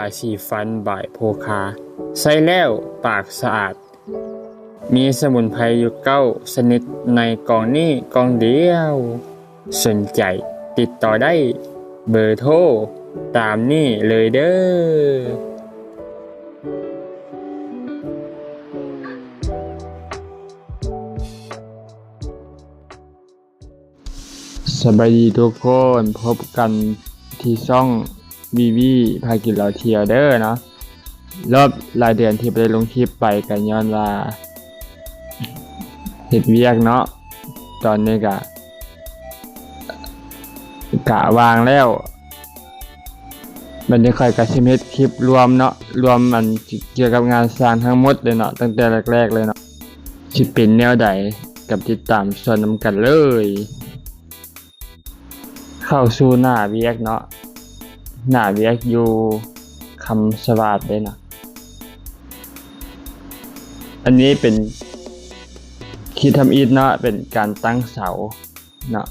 າສີຟັນບາຍໂພຄາ ໃຊ້ແລ້ວປາກສະອາດ. ມີສະໝຸນໄພຢູ່ເກົ້າຊະນິດໃນກ່ອງນີ້ກ່ອງດຽວ. ສົນໃຈຕິດຕໍ່ໄດ້ ເບີໂທຕາມນີ້ເລີຍເດີ້. ສະບາຍດີທຸກຄົນ, ພົບກັນທີ່ຊ່ອງ ວີວີ ພາກິນເຫຼົ້າທ່ຽວເດີ້ເນາະ. ລອບຫຼາຍເດືອນທີ່ບໍ່ໄດ້ລົງຄລິບໄປ ກໍຍ້ອນວ່າເຮັດວຽກເນາະ, ຕອນນີ້ກະ ກະວ່າງແລ້ວ. ບັດນີ້ຂ້ອຍກະຊິເຮັດຄລິບລວມເນາະ, ລວມອັນກ່ຽວກັບງານສ້າງທັງໝົດເລີຍເນາະ, ຕັ້ງແຕ່ແລກໆເລີຍເນາະ. ຊິເປັນແນວໃດ ກັບຕິດຕາມຊົມນຳກັນເລີຍ. ເຂົ້າສູ່ໜ້າວຽກເນາະ, ໜ້າວຽກຢູ່ຄຳສະຫວາດເດ້ເນາະ. ອັນນີ້ເປັນຄລິບທຳອິດເນາະ, ເປັນການຕັ້ງເສົາເນາະ,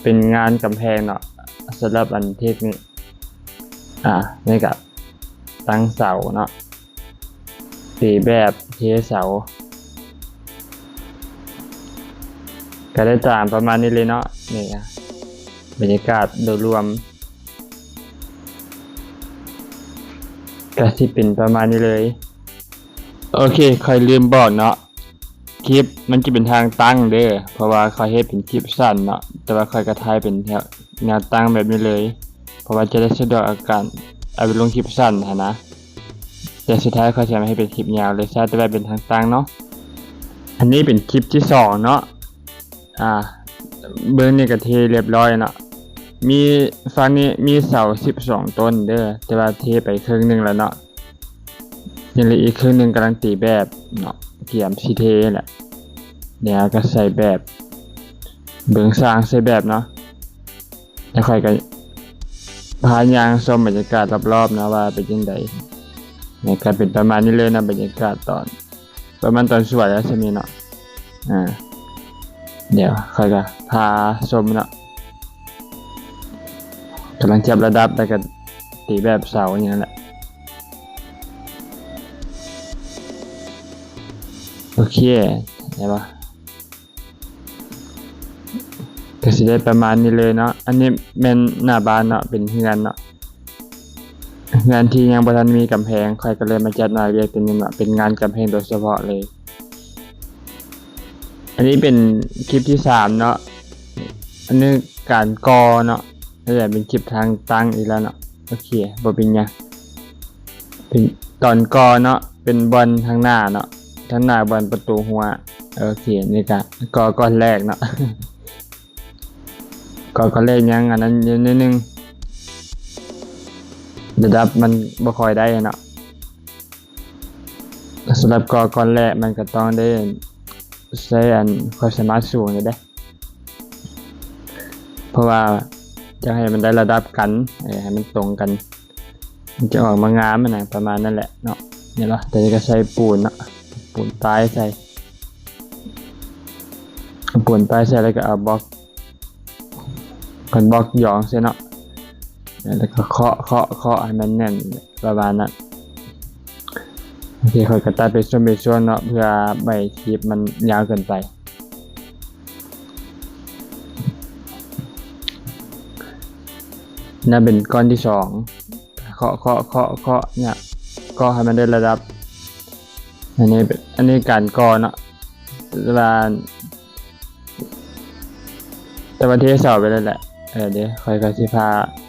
ເປັນງານກຳແພງເນາະ, ສຳລັບອັນເທກນິກ ອ່າ ນີ້ກະຕັ້ງເສົາເນາະ, ຕີແບບ ເທເສົາ ກະໄດ້ຕາມປະມານນີ້ເລີຍເນາະ. ນີ້ກະບັນຍາກາດໂດຍລວມ ກະຊິເປັນປະມານນີ້ເລີຍ. ໂອເຄ, ຂ້ອຍລືມບອກເນາະ, ຄລິບມັນຈະເປັນທາງຕັ້ງເດີ້ ເພາະວ່າຂ້ອຍເຮັດເປັນຄລິບສັ້ນເນາະ, ແຕ່ວ່າຂ້ອຍກະຖ່າຍເປັນແນວ ແນວຕັ້ງແບບນີ້ເລີຍ ເພາະວ່າຈະໄດ້ສະດວກໃນການເອົາໄປລົງຄລິບສັ້ນຫັ້ນນະ. ແຕ່ສຸດທ້າຍຂ້ອຍຊິເອົາມາເຮັດເປັນຄລິບຍາວເລີຍ, ໃຊ້ແຕ່ວ່າເປັນທາງຕັ້ງເນາະ. ອັນນີ້ເປັນຄລິບທີສອງເນາະ. ອ່າ ເບື້ອງນີ້ກະເທຮຽບຮ້ອຍເນາະ, ມີ ຝັ່ງນີ້ມີເສົາສິບສອງຕົ້ນເດີ້ ແຕ່ວ່າເທໄປເຄິ່ງໜຶ່ງແລ້ວເນາະ. ຍັງເຫຼືອອີກເຄິ່ງໜຶ່ງກຳລັງຕີແບບເນາະ, ກຽມຊິເທແຫຼະ. ດຽວເຮົາກະໃສ່ແບບ ເບິ່ງຊ່າງໃສ່ແບບເນາະ. ແລ້ວຂ້ອຍກະພາຍ່າງຊົມບັນຍາກາດລອບໆເນາະ ວ່າເປັນຈັ່ງໃດ. ນີ້ກະເປັນປະມານນີ້ເລີຍເນາະ, ບັນຍາກາດຕອນ ປະມານຕອນສວຍແລ້ວຊ່ຳນີ້ເນາະ. ອ່າ ດຽວຂ້ອຍກະພາຊົມເນາະ, ກຳລັງຈັບລະດັບ ແລ້ວກະຕີແບບເສົາຫຍັງແຫຼະ. ໂອເຄ ໄດ້ບໍ່? ກະຊິໄດ້ປະມານນີ້ເລີຍເນາະ. ອັນນີ້ແມ່ນໜ້າບ້ານເນາະ, ເປັນເຮືອນເນາະ, ເຮືອນທີ່ຍັງບໍ່ທັນມີກຳແພງ, ຂ້ອຍກະເລີຍມາຈັດໜ້າວຽກຕົວນີ້ເນາະ, ເປັນງານກຳແພງໂດຍສະເພາະເລີຍ. ອັນນີ້ເປັນຄລິບທີສາມເນາະ, ອັນນີ້ການກໍ່ເນາະ, ແລ້ວເປັນຄລິບທາງຕັ້ງອີກແລ້ວເນາະ. ໂອເຄ ບໍ່ເປັນຫຍັງ. ເປັນຕອນກໍ່ເນາະ, ເປັນບ່ອນທາງໜ້າເນາະ, ທາງໜ້າບ່ອນປະຕູຮົ້ວ. ໂອເຄ ນີ້ກະກໍ່ກ້ອນແລກເນາະ, ກໍ່ກ້ອນແລກຍັງອັນນັ້ນຢູ່ໜ້ອຍໜຶ່ງ, ລະດັບມັນບໍ່ຄ່ອຍໄດ້ເນາະ. ສຳລັບກໍ່ກ້ອນແລກມັນກະຕ້ອງໄດ້ໃຊ້ອັນຄວາມສາມາດສູງຢູ່ເດ້. ເພາະວ່າຢາກໃຫ້ມັນໄດ້ລະດັບກັນ, ເອີ ໃຫ້ມັນຕົງກັນ, ມັນຈະອອກມາງາມຫັ້ນນະ, ປະມານນັ້ນແຫຼະເນາະ. ເຫັນບໍ່? ຕອນນີ້ກະໃສ່ປູນເນາະ, ປູນປ້າຍໃສ່, ເອົາປູນປ້າຍໃສ່ ແລ້ວກະເອົາບລັອກ, ເອົາບລັອກຢອງໃສ່ເນາະ, ແລ້ວກະເຄາະ ເຄາະ ເຄາະໃຫ້ມັນແໜ້ນ ປະມານນັ້ນ. ໂອເຄ ຂ້ອຍກະຕັດເປັນຊ່ວງເປັນຊ່ວງເນາະ ເພື່ອບໍ່ໃຫ້ຄລິບມັນຍາວເກີນໄປ. ນັ້ນເປັນກ້ອນທີສອງ, ເຄາະ ເຄາະ ເຄາະ ເຄາະ ເນາະ, ເຄາະໃຫ້ມັນໄດ້ລະດັບ. ອັນນີ້ ອັນນີ້ການກໍ່ເນາະ, ແຕ່ວ່າ ແຕ່ວ່າເທເສົາໄປແລ້ວແຫຼະ. ເອີ ດຽວຂ້ອຍກະຊິພາ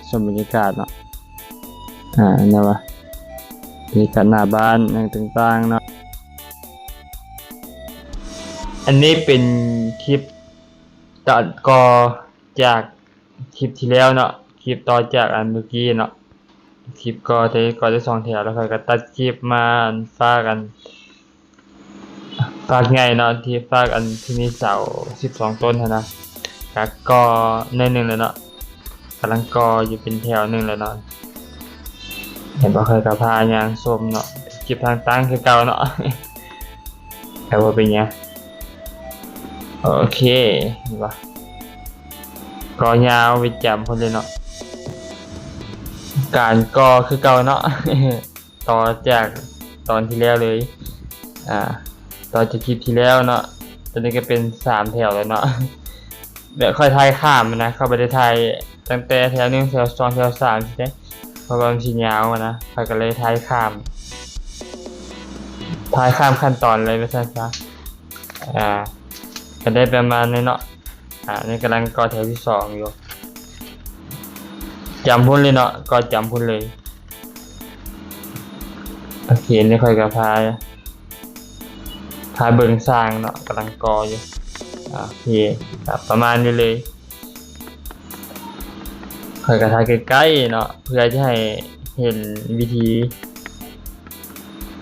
ຊົມບັນຍາກາດເນາະ, ອ່າ ແນວວ່າ ບັນຍາກາດໜ້າບ້ານຫຍັງຕ່າງໆເນາະ. ອັນນີ້ເປັນຄລິບຕັດຕໍ່ຈາກຄລິບທີ່ແລ້ວເນາະ, ຄລິບຕໍ່ຈາກອັນມື້ກີ້ເນາະ, ຄລິບກໍ່ ກໍ່ໄດ້ສອງແຖວ, ແລ້ວຂ້ອຍກະຕັດຄລິບມາອັນຟາກອັນ ຟາກໃຫຍ່ເນາະ, ທີ່ຟາກອັນທີ່ມີເສົາສິບສອງຕົ້ນຫັ້ນນະ, ກະກໍ່ໜ້ອຍໜຶ່ງແລ້ວເນາະ, ກຳລັງກໍ່ຢູ່ເປັນແຖວໜຶ່ງແລ້ວເນາະ. ເຫັນບໍ່? ຂ້ອຍກະພາຍ່າງຊົມເນາະ, ຄລິບທາງຕັ້ງຄືເກົ່າເນາະ, ແຕ່ບໍ່ເປັນຫຍັງ. ໂອເຄ ເຫັນບໍ່? ກໍຍາວໄປຈຳພຸ້ນເລີຍເນາະ, ກ ການກໍ່ຄືເກົ່າເນາະ ຕໍ່ຈາກຕອນທີ່ແລ້ວເລີຍ ອ່າ ຕໍ່ຈາກຄລິບທີ່ແລ້ວເນາະ. ຕອນນີ້ກໍເປັນສາມແຖວແລ້ວເນາະ ແບບຂ້ອຍຖ່າຍຂ້າມນະ ຂ້ອຍບໍ່ໄດ້ຖ່າຍຕັ້ງແຕ່ແຖວໜຶ່ງ ແຖວສອງ ແຖວສາມຊີ້ເດ້ ເພາະວ່າມັນຊິຍາວນະ ຂ້ອຍກໍເລີຍຖ່າຍຂ້າມ ຖ່າຍຂ້າມຂັ້ນຕອນເລີຍວ່າຊັ້ນຊະ. ອ່າ ກໍໄດ້ປະມານນີ້ເນາະ. ອ່າ ນີ້ກຳລັງກໍ່ແຖວທີສອງຢູ່ ຈຳພຸ້ນເລີຍເນາະ ກໍ່ຈຳພຸ້ນເລີຍ. ໂອເຄ ນີ້ຂ້ອຍກໍພາ ພາເບິ່ງຊ່າງເນາະ ກຳລັງກໍ່ຢູ່. ໂອເຄ ກໍປະມານນີ້ເລີຍ. ຂ້ອຍກໍຖ່າຍໃກ້ໆເນາະ ເພື່ອຈະໃຫ້ເຫັນວິທີ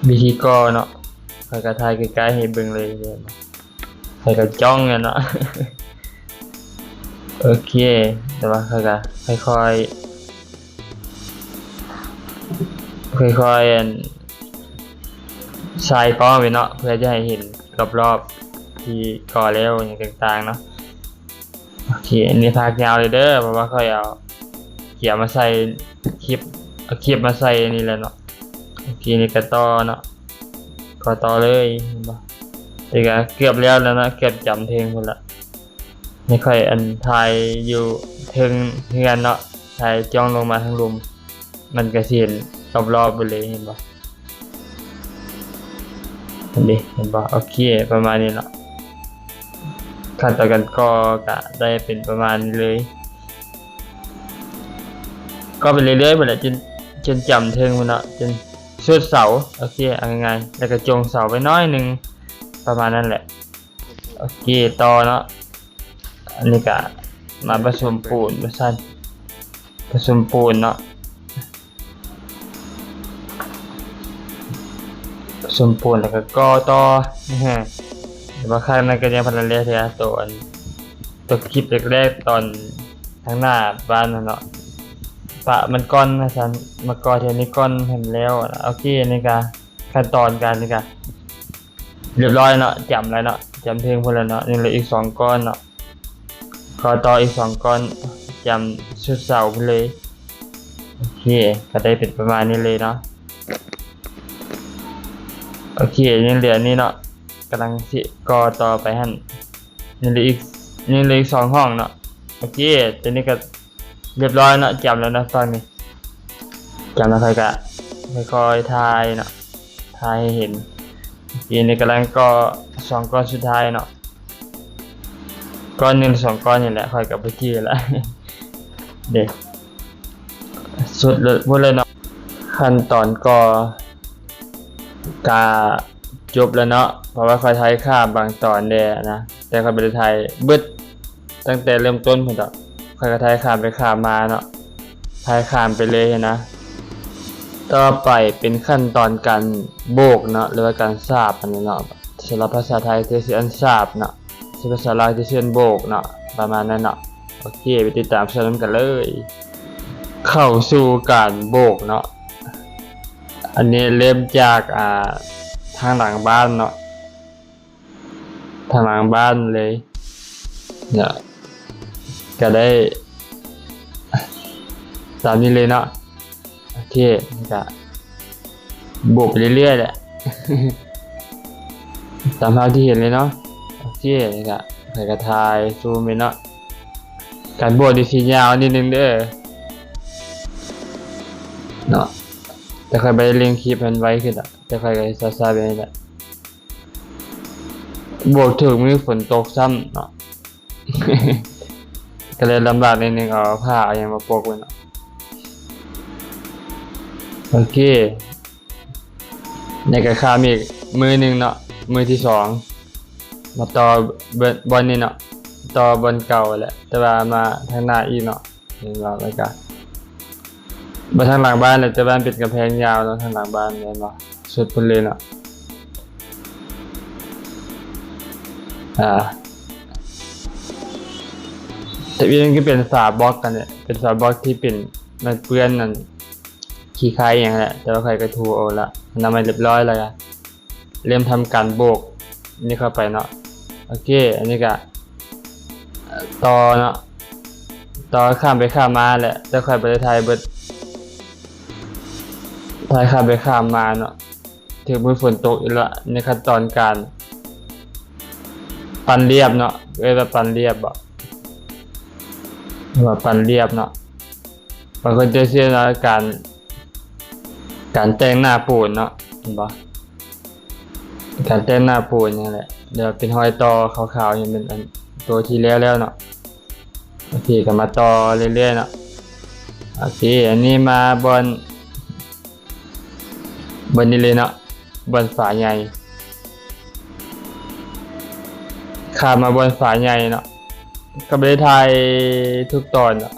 ວິທີກໍ່ເນາະ. ຂ້ອຍກໍຖ່າຍໃກ້ໆໃຫ້ເບິ່ງເລີຍ ຂ້ອຍກໍຈ້ອງແມ່ນເນາະ. ໂອເຄ ແຕ່ວ່າຂ້ອຍກໍຄ່ອຍໆ ຄ່ອຍໆ ອັນ ສາຍກ້ອງໄປເນາະ ເພື່ອຈະໃຫ້ເຫັນລອບໆທີ່ກໍ່ແລ້ວຫຍັງຕ່າງໆເນາະ. ໂອເຄ ອັນນີ້ພາກຍາວເລີຍເດີ ເພາະວ່າຂ້ອຍເອົາເກຍມາໃສ່ຄລິບ ເອົາຄລິບມາໃສ່ນີ້ແຫຼະເນາະ. ໂອເຄ ນີ້ກໍຕໍ່ເນາະ ກໍຕໍ່ເລີຍ ເຫັນບໍ່? ນີ້ກໍເກືອບແລ້ວແລ້ວເນາະ ເກືອບຈຳເທິງພຸ້ນລະ. ນີ້ຂ້ອຍ ອັນ ຖ່າຍຢູ່ເທິງເຮືອນເນາະ ຖ່າຍຈ້ອງລົງມາທາງລຸ່ມ ມັນກໍຊິເຫັນລອບໆໄປເລີຍ ເຫັນບໍ່? ເຫັນເດ ເຫັນບໍ່? ໂອເຄ ປະມານນີ້ເນາະ ຂັ້ນຕອນການກໍ່ກະໄດ້ເປັນປະມານນີ້ເລີຍ ກໍ່ໄປເລື້ອຍໆພຸ້ນແຫຼະ ຈົນ ຈົນຈຳເທິງພຸ້ນເນາະ ຈົນສຸດເສົາ. ໂອເຄ ເອົາງ່າຍໆ ແລ້ວກໍຈົ່ງເສົາໄປໜ້ອຍໜຶ່ງ ປະມານນັ້ນແຫຼະ. ໂອເຄ ຕໍ່ເນາະ ອັນນີ້ກະມາປະສົມປູນວ່າຊັ້ນ ປະສົມປູນເນາະ ປະສົມປູນແລ້ວກໍກໍ່ຕໍ່. ແຕ່ວ່າຂ້າງໃນກໍຍັງບໍ່ທັນແລ້ວເທື່ອ ໂຕອັນ ໂຕຄລິບແລກໆ ຕອນທາງໜ້າບ້ານຫັ້ນເນາະ ປະມັນກ່ອນວ່າຊັ້ນ ມາກໍ່ແຖວນີ້ກ່ອນໃຫ້ມັນແລ້ວ. ໂອເຄ ອັນນີ້ກະ ຂັ້ນຕອນການນີ້ກະຮຽບຮ້ອຍເນາະ ຈຳແລ້ວເນາະ ຈຳເທິງພຸ້ນແລ້ວເນາະ. ຍັງເຫຼືອອີກສອງກ້ອນເນາະ ກໍຕໍ່ອີກສອງກ້ອນ ຈຳສຸດເສົາພຸ້ນເລີຍ. ໂອເຄ ກໍໄດ້ເປັນປະມານນີ້ເລີຍເນາະ. ໂອເຄ ຍັງເຫຼືອນີ້ເນາະ ກຳລັງຊິກໍ່ຕໍ່ໄປຫັ້ນ ຍັງເຫຼືອອີກ ຍັງເຫຼືອອີກສອງຫ້ອງເນາະ. ໂອເຄ ຕົວນີ້ກໍ ຮຽບຮ້ອຍເນາະ ຈຳແລ້ວເນາະຕອນນີ້ ຈຳແລ້ວຂ້ອຍກະຄ່ອຍໆຖ່າຍເນາະ ຖ່າຍໃຫ້ເຫັນ. ໂອເຄ ນີ້ກຳລັງກໍ່ສອງກ້ອນສຸດທ້າຍເນາະ ກ້ອນໜຶ່ງສອງກ້ອນນີ້ແຫຼະ ຂ້ອຍກະບໍ່ຈື່ລະເດ້ ສຸດເລີຍພຸ້ນເລີຍເນາະ. ຂັ້ນຕອນກໍ່ກະຈົບແລ້ວເນາະ ເພາະວ່າຂ້ອຍຖ່າຍຂ້າມບາງຕອນແດ່ນະ ແຕ່ຂ້ອຍບໍ່ໄດ້ຖ່າຍເບິດ ຕັ້ງແຕ່ເລີ່ມຕົ້ນພຸ້ນດອກ ຂ້ອຍກໍຖ່າຍຂ້າມໄປຂ້າມມາເນາະ ຖ່າຍຂ້າມໄປເລີຍຫັ້ນນະ. ຕໍ່ໄປເປັນຂັ້ນຕອນການໂບກເນາະ ຫຼືວ່າການສາບຫັ້ນນະເນາະ ສຳລັບພາສາໄທຈະຊື່ອັນສາບເນາະ ສ່ວນພາສາລາວຈະຊື່ອັນໂບກເນາະ ປະມານນັ້ນເນາະ. ໂອເຄ ໄປຕິດຕາມຊົມນຳກັນເລີຍ ເຂົ້າສູ່ການໂບກເນາະ. ອັນນີ້ເລີ່ມຈາກ ອ່າ ທາງຫຼັງບ້ານເນາະ ທາງຫຼັງບ້ານເລີຍເນາະ ກະໄດ້ຕາມນີ້ເລີຍເນາະ. ໂອເຄ ກະໂບກໄປເລື້ອຍໆແຫຼະ ຕາມພາບທີ່ເຫັນເລີຍເນາະ. ໂອເຄ ກະ ຂ້ອຍກະຖ່າຍຊູມໄປເນາະ ການໂບກນີ້ຊິຍາວນິດໜຶ່ງເດີເນາະ ແຕ່ຂ້ອຍບໍ່ໄດ້ເລັ່ງຄລິບໃຫ້ມັນໄວຂຶ້ນດອກ ແຕ່ຂ້ອຍກະຊິຊ້າໆແບບນີ້ແຫຼະ. ບວກຖືກມື້ຝົນຕົກຊ້ຳເນາະ ກໍເລີຍລຳບາກໜ້ອຍໜຶ່ງ ເອົາຜ້າເອົາຫຍັງມາປົກໄວ້ເນາະ. ໂອເຄ ນີ້ກໍຂ້າມອີກມື້ໜຶ່ງເນາະ ມື້ທີສອງ ມາຕໍ່ບ່ອນນີ້ເນາະ ຕໍ່ບ່ອນເກົ່າແຫຼະ ແຕ່ວ່າມາທາງໜ້າອີກເນາະ. ເຫັນບໍ່? ແລ້ວກະມາທາງຫຼັງບ້ານແລ້ວ ແຕ່ວ່າເປັນກຳແພງຍາວເນາະ ທາງຫຼັງບ້ານ ເຫັນບໍ່? ສຸດພຸ້ນເລີຍເນາະ. ອ່າ ແຕ່ນີ້ກໍເປັນຝາບລັອກກັນແຫຼະ ເປັນຝາບລັອກທີ່ເປັນ ມັນເປື້ອນນັ້ນ ຂີ້ໄຄຫຍັງແຫຼະ ແຕ່ວ່າຂ້ອຍກໍຖູເອົາລະ ອະນາໄມຮຽບຮ້ອຍແລ້ວກະ ເລີ່ມທຳການໂບກນີ້ເຂົ້າໄປເນາະ. ໂອເຄ ອັນນີ້ກະຕໍ່ເນາະ ຕໍ່ຂ້າມໄປຂ້າມມາແຫຼະ ແຕ່ຂ້ອຍບໍ່ໄດ້ຖ່າຍເບິດ ຖ່າຍຂ້າມໄປຂ້າມມາເນາະ ຖືກມື້ຝົນຕົກອີກລະ ໃນຂັ້ນຕອນການປັ່ນລຽບເນາະ ເອີ້ນວ່າປັ່ນລຽບບໍ ເອີ້ນວ່າປັ່ນລຽບເນາະ ບາງຄົນຈະເອີ້ນວ່າການ ການແຕ່ງໜ້າປູນເນາະ ເຫັນບໍ່? ການແຕ້ມໜ້າປູນນີ້ແຫຼະ ແລ້ວເປັນຮອຍຕໍ່ຂາວໆ ເຫັນເປັນອັນໂຕທີ່ແລ້ວແລ້ວເນາະ. ໂອເຄ ກໍມາຕໍ່ເລື້ອຍໆເນາະ. ໂອເຄ ອັນນີ້ມາບ່ອນ ບ່ອນນີ້ເລີຍເນາະ ບ່ອນຝາໃຫຍ່ ຂ້າມມາບ່ອນຝາໃຫຍ່ເນາະ. ກໍບໍ່ໄດ້ຖ່າຍທຸກຕອນເນາະ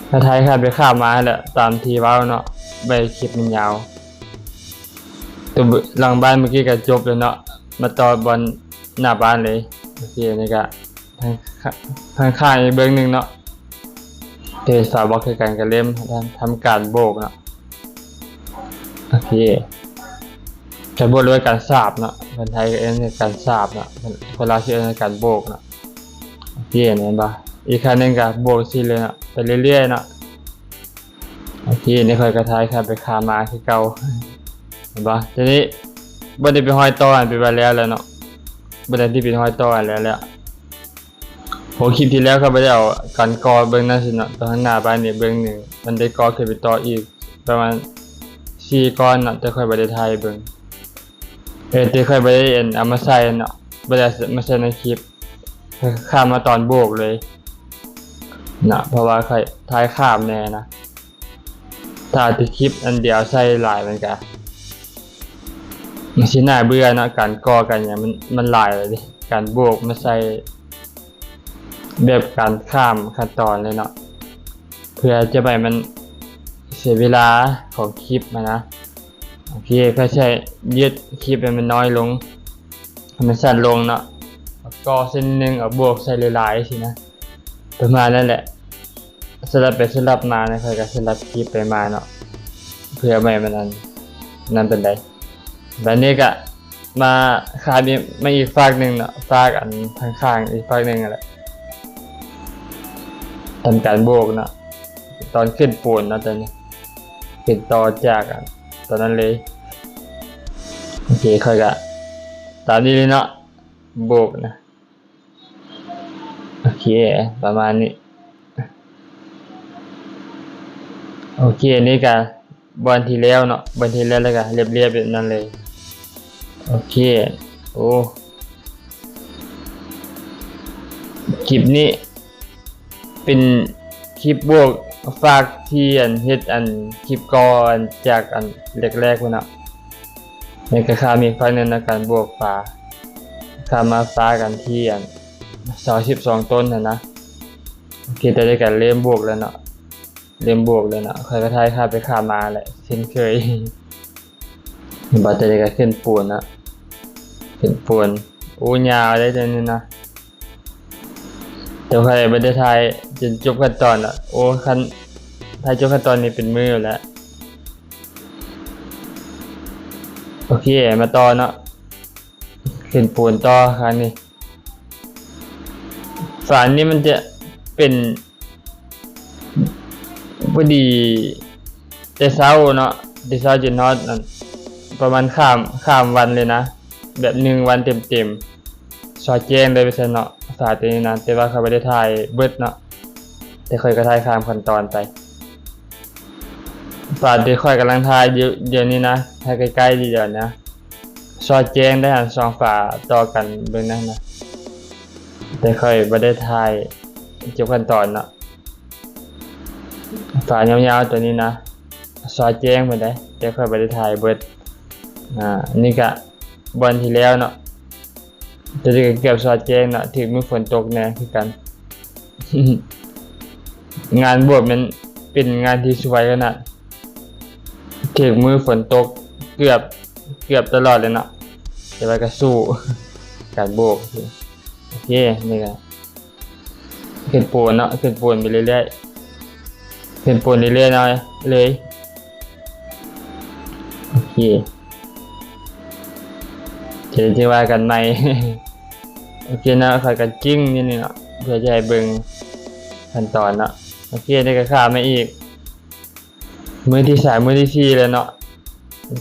ຖ້າຖ່າຍຂ້າມໄປຂ້າມມາຫັ້ນແຫຼະ ຕາມທີ່ເວົ້າເນາະ ບໍ່ໃຫ້ຄລິບມັນຍາວ. ຕົວຫຼັງບ້ານເມື່ອກີ້ກໍຈົບແລ້ວເນາະ ມາຕໍ່ບ່ອນໜ້າບ້ານເລີຍ. ໂອເຄ ອັນນີ້ກໍທາງ ທາງຂ້າງອີກເບື້ອງໜຶ່ງເນາະ ເທສາບລັອກຄືກັນ ກໍເລີ່ມທຳ ທຳການໂບກເນາະ. ໂອເຄ ການໂບກ ຫຼືວ່າການສາບເນາະ ຄົນໄທກໍເອີ້ນການສາບເນາະ ຄົນລາວຊິເອີ້ນການໂບກເນາະ. ໂອເຄ ເຫັນບໍ່ ອີກຂ້າງໜຶ່ງກໍໂບກຊີ້ເລີຍເນາະ ໄປເລື້ອຍໆເນາະ. ໂອເຄ ນີ້ຂ້ອຍກໍຖ່າຍຂ້າມໄປຂ້າມມາຄືເກົ່າ ເຫັນບໍ່? ທີນີ້ບ່ອນທີ່ເປັນຮອຍຕໍ່ຫັ້ນ ແປວ່າແລ້ວແລ້ວເນາະ ບ່ອນທີ່ເປັນຮອຍຕໍ່ຫັ້ນແລ້ວແລ້ວ. ໂອ ຄລິບທີ່ແລ້ວຂ້ອຍບໍ່ໄດ້ເອົາການກໍ່ເບື້ອງນັ້ນຊີ້ເນາະ ແຕ່ທາງໜ້າບ້ານນີ້ເບື້ອງໜຶ່ງ ມັນໄດ້ກໍ່ຂຶ້ນໄປຕໍ່ອີກປະມານສີ່ກ້ອນເນາະ ແຕ່ຂ້ອຍບໍ່ໄດ້ຖ່າຍໃຫ້ເບິ່ງ ເອີ ແຕ່ຂ້ອຍບໍ່ໄດ້ ອັນ ເອົາມາໃສ່ເນາະ ບໍ່ໄດ້ເອົາມາໃສ່ໃນຄລິບ ຂ້າມມາຕອນໂບກເລີຍເນາະ ເພາະວ່າຂ້ອຍຖ່າຍຂ້າມແດ່ນະ. ຖ້າເອົາແຕ່ຄລິບອັນດຽວໃສ່ຫຼາຍ ມັນກະ ມັນຊິໜ້າເບື່ອເນາະ ການກໍ່ການຫຍັງ ມັນ ມັນຫຼາຍແລ້ວເດ້ ການໂບກມາໃສ່ແບບການຂ້າມຂັ້ນຕອນເລີຍເນາະ ເພື່ອຈະບໍ່ໃຫ້ມັນເສຍເວລາຂອງຄລິບຫັ້ນນະ. ໂອເຄ ຂ້ອຍຊິຍືດຄລິບໃຫ້ມັນນ້ອຍລົງ ໃຫ້ມັນສັ້ນລົງເນາະ ກໍເສັ້ນໜຶ່ງ ເອົາໂບກໃສ່ຫຼາຍໆ ຊີ້ນະ ປະມານນັ້ນແຫຼະ. ສະຫຼັບໄປສະຫຼັບມານະ ຂ້ອຍກໍສະຫຼັບຄລິບໄປມາເນາະ ເພື່ອບໍ່ໃຫ້ມັນອັນນັ້ນປານໃດ. ບາດນີ້ກໍມາຂ້າມມາອີກຟາກໜຶ່ງເນາະ ຟາກອັນຂ້າງໆ ອີກຟາກໜຶ່ງຫັ້ນແຫຼະ ທຳການໂບກເນາະ ຕອນຂຶ້ນປູນເນາະ ຕອນນີ້ຂຶ້ນຕໍ່ຈາກອັນຕອນນັ້ນເລີຍ. ໂອເຄ ຂ້ອຍກໍຕາມນີ້ເລີຍເນາະ ໂບກນະ. ໂອເຄ ປະມານນີ້. ໂອເຄ ນີ້ກະບ່ອນທີ່ແລ້ວເນາະ ບ່ອນທີ່ແລ້ວ ແລ້ວກະລຽບໆແບບນັ້ນເລີຍ. ໂອເຄ ໂອ້ ຄລິບນີ້ເປັນຄລິບບວກ ຝາກທີ່ອັນເຮັດອັນຄລິບກໍ່ອັນຈາກອັນແລກໆພຸ້ນເນາະ. ໃນກະຄາມີກຟາກໜຶ່ງໃນການບວກຝາ ຄາມາຝາກອັນທີ່ອັນເສົາສິບສອງຕົ້ນຫັ້ນນະ. ໂອເຄ ຕອນນີ້ກະເລີ່ມບວກແລ້ວເນາະ ເລີ່ມບວກແລ້ວເນາະ. ຂ້ອຍກະຖ່າຍຂ້າມໄປຂ້າມມາແຫຼະເຊັ່ນເຄີຍ. ເຫັນບໍ່ ຕອນນີ້ກະຂຶ້ນປູນເນາະ ຂຶ້ນປູນ. ໂອ້ ຍາວເດ້ຕອນນີ້ນະ. ແຕ່ຂ້ອຍບໍ່ໄດ້ຖ່າຍຈົນຈົບຂັ້ນຕອນເນາະ. ໂອ້ ຄັນຖ່າຍຈົບຂັ້ນຕອນນີ້ເປັນມື້ແລ້ວ. ໂອເຄ ມາຕໍ່ເນາະ ຂຶ້ນປູນຕໍ່ຄັ້ງນີ້. ຝານີ້ມັນຈະເປັນ ພໍດີແຕ່ເຊົ້າເນາະ ແຕ່ເຊົ້າຈົນຮອດອັນ ປະມານຂ້າມ ຂ້າມວັນເລີຍນະ ແບບໜຶ່ງວັນເຕັມໆ ຊອດແຈ້ງເລີຍວ່າຊັ້ນເນາະ ຝາໂຕນີ້ນະ. ແຕ່ວ່າຂ້ອຍບໍ່ໄດ້ຖ່າຍເບິດເນາະ ແຕ່ຂ້ອຍກະຖ່າຍຂ້າມຂັ້ນຕອນໄປ. ຝາທີ່ຂ້ອຍກຳລັງຖ່າຍຢູ່ດຽວນີ້ນະ ຖ່າຍໃກ້ໆດຽວນະ ຊອດແຈ້ງໄດ້ຫັ້ນ ສອງຝາຕໍ່ກັນເບິ່ງນັ້ນນະ. ແຕ່ຂ້ອຍບໍ່ໄດ້ຖ່າຍຈົບຂັ້ນຕອນເນາະ. ຝາຍາວໆໂຕນີ້ນະ ຊອດແຈ້ງເພິ່ນໄດ໋ ແຕ່ຂ້ອຍບໍ່ໄດ້ຖ່າຍເບິດ. ອາ ນີ້ກະບ່ອນທີ່ແລ້ວເນາະ ໂຕນີ້ກະເກືອບຊອດແຈ້ງເນາະ ຖືກມື້ຝົນຕົກແດ່ຄືກັນ. ງານບວກແມ່ນເປັນງານທີ່ຊວຍຂະໜາດ ຖືກມື້ຝົນຕົກເກືອບ ເກືອບຕະຫຼອດເລີຍເນາະ ແຕ່ວ່າກະສູ້ການບວກ. ໂອເຄ ນີ້ກະຂຶ້ນປູນເນາະ ຂຶ້ນປູນໄປເລື້ອຍໆ ຂຶ້ນປູນເລື້ອຍໆເນາະ ເລີຍ. ໂອເຄ ຈະ ຈະວ່າກັນໃໝ່. ໂອເຄເນາະ ຂ້ອຍກະຈຶ່ງຢູ່ນີ້ເນາະ ເພື່ອຈະໃຫ້ເບິ່ງຂັ້ນຕອນເນາະ. ໂອເຄ ນີ້ກະຂ້າມມາອີກ ມື້ທີສາມ ມື້ທີສີ່ແລ້ວເນາະ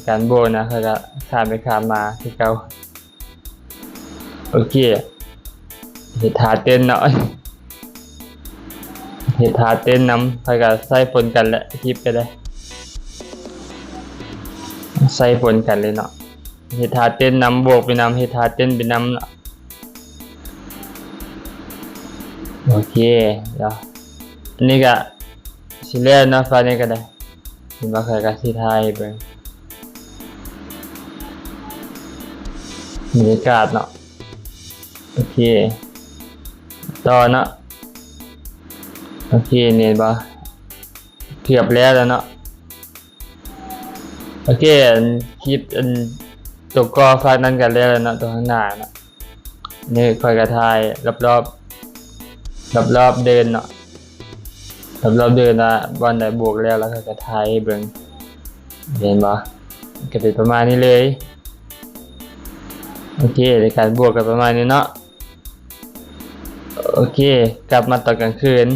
ການບວກນະ ຂ້ອຍກໍຂ້າມໄປຂ້າມມາຄືເກົ່າ. ໂອເຄ ເຮັດທ່າເຕັ້ນເນາະ ເຮັດທ່າເຕັ້ນນຳ. ຂ້ອຍກໍໃຊ້ປົນກັນແຫຼະ ຄລິບກໍໄດ້ ໃຊ້ປົນກັນເລີຍເນາະ. ເຮັດທ່າເຕັ້ນນຳ ບວກໄປນຳ ເຮັດທ່າເຕັ້ນໄປນຳເນາະ. ໂອເຄ ດຽວ ອັນນີ້ກະຊິແລ້ວເນາະ ຟາດນີ້ກະໄດ້ ເຫັນບໍ່ ຂ້ອຍກະຊິຖ່າຍໃຫ້ເບິ່ງ ບັນຍາກາດເນາະ. ໂອເຄ ຕໍ່ເນາະ. ໂອເຄ ເຫັນບໍ່ ເກືອບແລ້ວແລ້ວເນາະ. ໂອເຄ ອັນ ຄລິບ ອັນ ຕົວກໍຟາດນັ້ນກໍແລ້ວແລ້ວເນາະ ຕົວຂ້າງໜ້າເນາະ. ນີ້ຂ້ອຍກໍຖ່າຍລອບໆ ລອບໆເດີ່ນເນາະ ລອບໆເດີ່ນວ່າບ່ອນໃດບວກແລ້ວ ແລ້ວຂ້ອຍກໍຖ່າຍໃຫ້ເບິ່ງ ເຫັນບໍ່ ກໍເປັນປະມານນີ້ເລີຍ. ໂອເຄ ໃນການບວກກໍປະມານນີ້ເນາະ. ໂອເຄ ກັບມາຕອນກາງຄືນ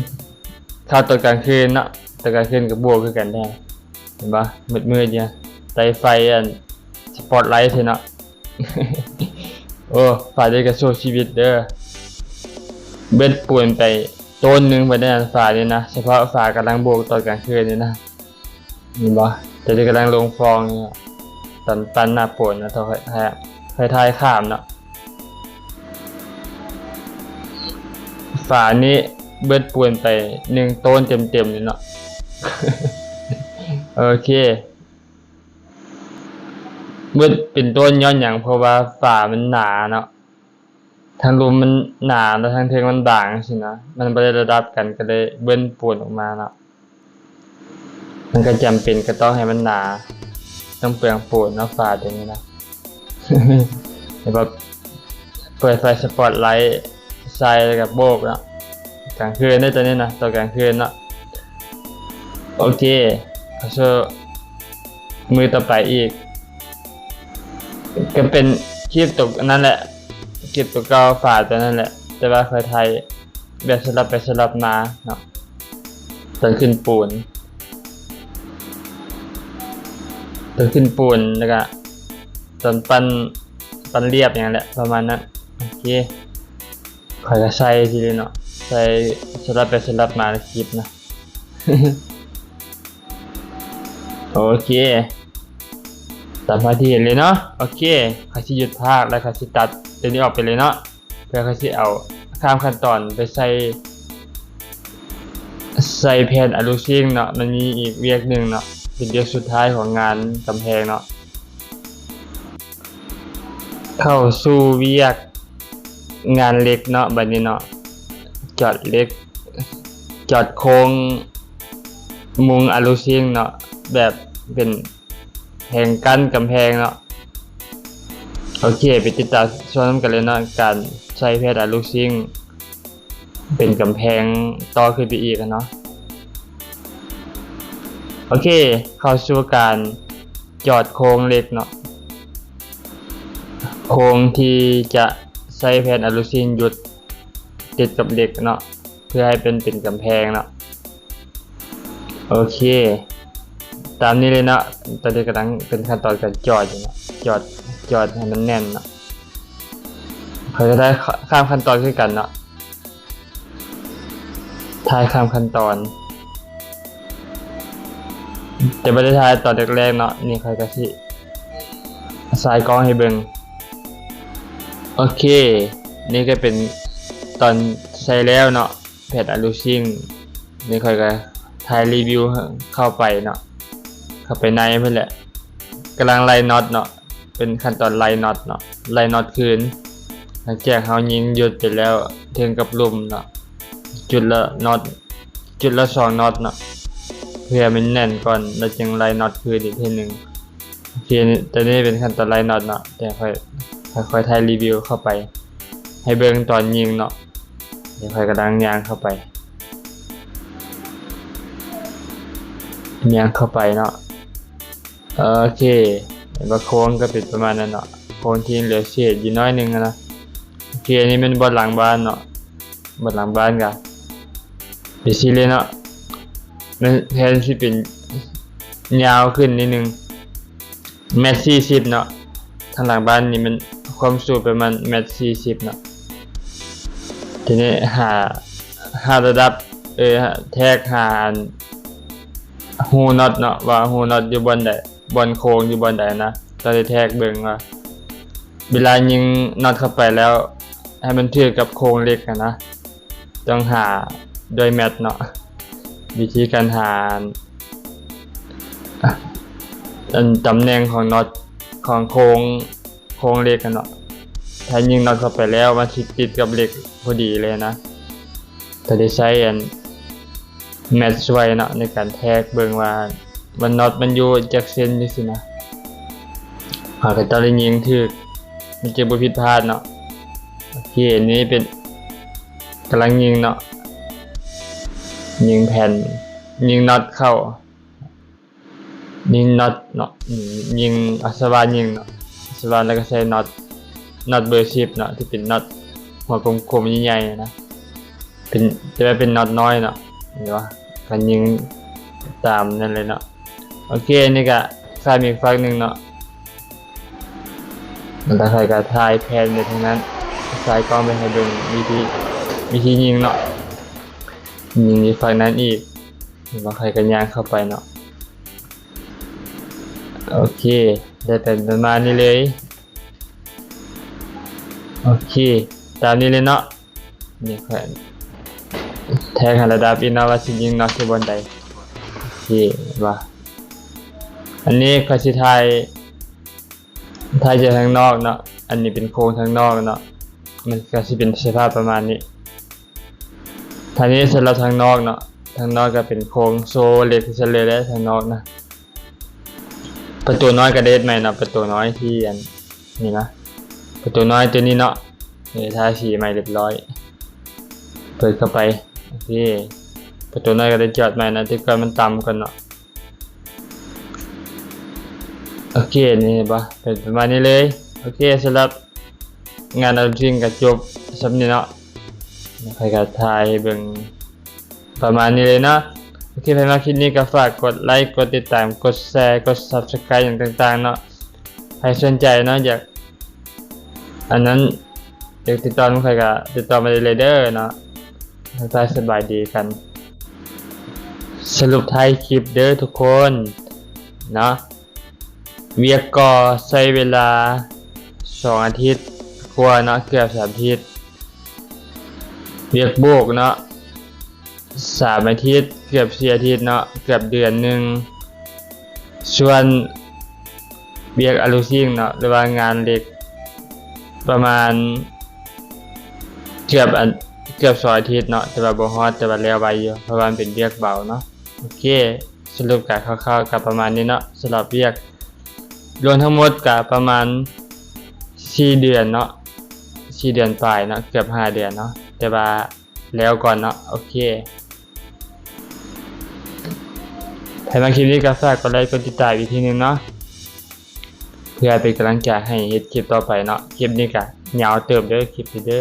ເຂົ້າຕອນກາງຄືນເນາະ ຕອນກາງຄືນກໍບວກຄືກັນແທ້ ເຫັນບໍ່ ມືດໆຢູ່ ໃຕ້ໄຟອັນສະປອດໄລເນາະ. ໂອ້ ຝານີ້ກໍສູ້ຊີວິດເດີ ເບິດປູນໄປໂຕນໜຶ່ງໄປໄດ້ ຝານີ້ນະ ສະເພາະຝາກຳລັງບວກຕອນກາງຄືນນີ້ນະ. ເຫັນບໍ່ ຕອນນີ້ກຳລັງລົງຟອງຢູ່ ຕອນປັ້ນໜ້າໂປນນະ ຖ້າຂ້ອຍ ຂ້ອຍຖ່າຍຂ້າມເນາະ. ຝານີ້ເບິດປູນໄປໜຶ່ງໂຕນເຕັມໆເລີຍເນາະ. ໂອເຄ ເບິດເປັນຕົ້ນຍ້ອນຫຍັງ? ເພາະວ່າຝາມັນໜາເນາະ ທາງລຸ່ມມັນໜາ ແລ້ວທາງເທິງມັນບາງຊີ້ນະ ມັນບໍ່ໄດ້ລະດັບກັນ ກໍເລີຍເບິ້ນປູນອອກມາເນາະ. ມັນກໍຈຳເປັນກໍຕ້ອງໃຫ້ມັນໜາ ຕ້ອງເປືອງປູນເນາະ ຝາຕົວນີ້ນະ. ແລ້ວກໍເປີດໄຟສະປອດໄລໃສ່ ແລ້ວກໍໂບກເນາະ ກາງຄືນເດ້ຕົວນີ້ນະ ຕອນກາງຄືນເນາະ. ໂອເຄ ເຂົ້າສູ່ມື້ຕໍ່ໄປອີກ ກໍເປັນຄລິບຕົວນັ້ນແຫຼະ ຄລິບຕົວເກົ່າ ຝາຕົວນັ້ນແຫຼະ ແຕ່ວ່າຂ້ອຍຖ່າຍແບບສະຫຼັບໄປສະຫຼັບມາເນາະ. ຕອນຂຶ້ນປູນ ຕອນຂຶ້ນປູນ ແລ້ວກະຕອນປັ້ນ ປັ້ນລຽບຫຍັງແຫຼະ ປະມານນັ້ນ. ໂອເຄ ຂ້ອຍກະໃສ່ຊີ້ເລີຍເນາະ ໃສ່ສະຫຼັບໄປສະຫຼັບມາໃນຄລິບນະ. ໂອເຄ ຕາມທີ່ເຫັນເລີຍເນາະ. ໂອເຄ ຂ້ອຍຊິຢຸດພາກ ແລ້ວຂ້ອຍຊິຕັດຕົວນີ້ອອກໄປເລີຍເນາະ ເພື່ອຂ້ອຍຊິເອົາຂ້າມຂັ້ນຕອນໄປໃສ່ ໃສ່ແຜ່ນອາລູຊິງເນາະ. ມັນມີອີກວຽກໜຶ່ງເນາະ ເປັນວຽກສຸດທ້າຍຂອງງານກຳແພງເນາະ. ເຂົ້າສູ່ວຽກງານເຫຼັກເນາະ ບັດນີ້ເນາະ ຈອດເຫຼັກ ຈອດໂຄງມຸງອາລູຊິງເນາະ ແບບເປັນແຜງກັ້ນກຳແພງເນາະ. ໂອເຄ ໄປຕິດຕາມຊົມນຳກັນເລີຍເນາະ ການໃສ່ແຜ່ນອາລູຊິງ ເປັນກຳແພງຕໍ່ຂຶ້ນໄປອີກເນາະ. ໂອເຄ ເຂົ້າສູ່ການຈອດໂຄງເຫຼັກເນາະ ໂຄງທີ່ຈະໃຊ້ແຜ່ນອາລູຊິງຢຸດຕິດກັບເຫຼັກເນາະ ເພື່ອໃຫ້ເປັນ ເປັນກຳແພງເນາະ. ໂອເຄ ຕາມນີ້ເລີຍເນາະ. ຕອນນີ້ກຳລັງເປັນຂັ້ນຕອນການຈອດຢູ່ເນາະ ຈອດ ຈອດໃຫ້ມັນແໜ້ນເນາະ. ຂ້ອຍກໍໄດ້ຂ້າມຂັ້ນຕອນຄືກັນເນາະ ຖ່າຍຂ້າມຂັ້ນຕອນ ແຕ່ບໍ່ໄດ້ຖ່າຍຕອນແລກໆເນາະ. ນີ້ຂ້ອຍກໍຊິສາຍກ້ອງໃຫ້ເບິ່ງ. ໂອເຄ ນີ້ກໍເປັນຕອນໃສ່ແລ້ວເນາະ ແຜ່ນອາລູຊິງ. ນີ້ຂ້ອຍກໍຖ່າຍຣີວິວເຂົ້າໄປເນາະ ເຂົ້າໄປໃນພຸ້ນແຫຼະ ກຳລັງໄລ່ນັອດເນາະ. ເປັນຂັ້ນຕອນໄລ່ນັອດເນາະ ໄລ່ນັອດຄືນ. ຫຼັງຈາກເຮົາຍິງຢຸດໄປແລ້ວເທິງກັບລຸ່ມເນາະ ຈຸດລະນັອດ ຈຸດລະສອງນັອດເນາະ ເພື່ອໃຫ້ມັນແໜ້ນກ່ອນ ແລ້ວຈຶ່ງໄລ່ນັອດຄືນອີກເທື່ອໜຶ່ງ. ໂອເຄ ຕອນນີ້ເປັນຂັ້ນຕອນໄລ່ນັອດເນາະ ແຕ່ຂ້ອຍ ຂ້ອຍຖ່າຍຣີວິວເຂົ້າໄປໃຫ້ເບິ່ງຕອນຍິງເນາະ. ດຽວຂ້ອຍກຳລັງຍ່າງເຂົ້າໄປ ຍ່າງເຂົ້າໄປເນາະ. ໂອເຄ ເຫັນບໍ່ ໂຄງກໍເປັນປະມານນັ້ນເນາະ ໂຄງທີ່ຍັງເຫຼືອເສດຢູ່ໜ້ອຍໜຶ່ງນະ. ໂອເຄ ອັນນີ້ແມ່ນບ່ອນຫຼັງບ້ານເນາະ ບ່ອນຫຼັງບ້ານກໍເປັນຊີ້ເລີຍເນາະ. ແມ່ນແທນຊິເປັນ ຍາວຂຶ້ນນິດໜຶ່ງ ແມັດສີ່ສິບເນາະ. ທາງຫຼັງບ້ານນີ້ມັນຄວາມສູງປະມານແມັດສີ່ສິບເນາະ. ທີນີ້ຫາ ຫາລະດັບ ເອີ ແທກຫາອັນຮູນັອດເນາະ ວ່າຮູນັອດຢູ່ບ່ອນໃດ ບ່ອນໂຄ້ງຢູ່ບ່ອນໃດນະ. ຕ້ອງໄດ້ແທກເບິ່ງວ່າເວລາຍິງນັອດເຂົ້າໄປແລ້ວ ໃຫ້ມັນຖືກກັບໂຄງເຫຼັກຫັ້ນນະ. ຕ້ອງຫາດ້ວຍແມັດເນາະ. ວິທີການຫາ ອັນຕຳແໜ່ງຂອງນັອດ ຂອງໂຄງ ໂຄງເຫຼັກຫັ້ນເນາະ. ຖ້າຍິງນັອດເຂົ້າໄປແລ້ວ ມັນຊິຕິດກັບເຫຼັກພໍດີເລີຍນະ. ກໍໄດ້ໃຊ້ອັນແມັດຊ່ວຍເນາະ ໃນການແທກເບິ່ງວ່າ ວ່ານັອດມັນຢູ່ຈັກເຊັນຈັ່ງຊີ້ນະ. ເຮົາກໍຕ້ອງໄດ້ຍິງຖືກ ມັນຈຶ່ງບໍ່ຜິດພາດເນາະ. ໂອເຄ ອັນນີ້ເປັນ ກຳລັງຍິງເນາະ ຍິງແຜ່ນ ຍິງນັອດເຂົ້າ ຍິງນັອດເນາະ ຍິງ ເອົາສະຫວ່ານຍິງເນາະ ສະຫວ່ານ ແລ້ວກໍໃສ່ນັອດ ນັອດເບີສິບເນາະ ທີ່ເປັນນັອດຫົວກົມໆໃຫຍ່ໆນະ ເປັນ ແຕ່ວ່າເປັນນັອດນ້ອຍເນາະ ເຫັນບໍ່ ກໍຍິງຕາມນັ້ນເລີຍເນາະ. ໂອເຄ ອັນນີ້ກໍຂ້າມອີກຝັ່ງໜຶ່ງເນາະ ແລ້ວຂ້ອຍກໍຖ່າຍແຜ່ນໄປທາງນັ້ນ ຖ່າຍກ້ອງໄປໃຫ້ເບິ່ງວິທີ ວິທີຍິງເນາະ ຍິງຢູ່ຝັ່ງນັ້ນອີກ ແລ້ວຂ້ອຍກໍຍ່າງເຂົ້າໄປເນາະ. ໂອເຄ ໄດ້ເປັນປະມານນີ້ເລີຍ. ໂອເຄ ຕາມນີ້ເລີຍເນາະ. ນີ້ຂ້ອຍແທກໃຫ້ລະດັບອີກເນາະ ວ່າຊິຍິງນັອດຢູ່ບ່ອນໃດ. ໂອເຄ ວ່າ ອັນນີ້ຂ້ອຍຊິຖ່າຍ ຖ່າຍຈາກທາງນອກເນາະ ອັນນີ້ເປັນໂຄງທາງນອກເນາະ ມັນກໍຊິເປັນສະພາບປະມານນີ້. ທາງນີ້ສຳລັບທາງນອກເນາະ ທາງນອກກໍເປັນໂຄງໂຊເຫຼັກທີ່ສຸດເລີຍແຫຼະ ທາງນອກນະ. ປະຕູນ້ອຍກໍໄດ້ເຮັດໃໝ່ເນາະ ປະຕູນ້ອຍທີ່ອັນນີ້ນະ ປະຕູນ້ອຍຕົວນີ້ເນາະ ເອີ ທາສີໃໝ່ຮຽບຮ້ອຍ. ເປີດເຂົ້າໄປ ໂອເຄ ປະຕູນ້ອຍກໍໄດ້ຈອດໃໝ່ນະ ແຕ່ກ່ອນມັນຕ່ຳກ່ອນເນາະ. ໂອເຄ ນີ້ເຫັນບໍ່ ເປັນປະມານນີ້ເລີຍ. ໂອເຄ ສຳລັບງານອັນຈິງກໍຈົບສ່ຳນີ້ເນາະ ແລ້ວຂ້ອຍກໍຖ່າຍໃຫ້ເບິ່ງປະມານນີ້ເລີຍເນາະ. ໂອເຄ ໃຜມັກຄລິບນີ້ກໍຝາກກົດໄລ ກົດຕິດຕາມ ກົດແຊ ກົດ Subscribe ຫຍັງຕ່າງໆເນາະ. ໃຜສົນໃຈເນາະ ຢາກ ອັນນັ້ນ ຢາກຕິດຕໍ່ນຳຂ້ອຍກໍຕິດຕໍ່ມາໄດ້ເລີຍເດີເນາະ. ທັກທາຍສະບາຍດີກັນ. ສະຫຼຸບທ້າຍຄລິບເດີທຸກຄົນເນາະ ວຽກກໍ່ໃຊ້ເວລາສອງອາທິດກວ່າເນາະ ເກືອບສາມອາທິດ. ວຽກໂບກເນາະ ສາມອາທິດ ເກືອບສີ່ອາທິດເນາະ ເກືອບເດືອນໜຶ່ງ. ສ່ວນວຽກອາລູຊິງເນາະ ຫຼືວ່າງານເຫຼັກ ປະມານເກືອບອັນ ເກືອບສອງອາທິດເນາະ ແຕ່ວ່າບໍ່ຮອດ ແຕ່ວ່າແລ້ວໄວຢູ່ ເພາະວ່າມັນເປັນວຽກເບົາເນາະ. ໂອເຄ ສະຫຼຸບກະຄ່າວໆກະປະມານນີ້ເນາະ ສຳລັບວຽກ ລວມທັງໝົດກະປະມານສີ່ເດືອນເນາະ ສີ່ເດືອນປາຍເນາະ ເກືອບຫ້າເດືອນເນາະ ແຕ່ວ່າ ແລ້ວກ່ອນເນາະ. ໂອເຄ ໃຜມັກຄລິບນີ້ກໍຝາກກົດໄລກົດຕິດຕາມອີກທີໜຶ່ງເນາະ ເພື່ອເປັນກຳລັງໃຈໃຫ້ເຮັດຄລິບຕໍ່ໄປເນາະ. ຄລິບນີ້ກໍຍາວເຕີບເດີ ຄລິບນີ້ເດີ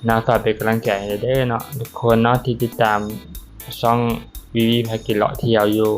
ເນາະ ຝາກເປັນກຳລັງໃຈໃຫ້ເດີເນາະ ທຸກຄົນເນາະ ທີ່ຕິດຕາມຊ່ອງ ວີວີ ພາກິນເລາະທ່ຽວຢູ່.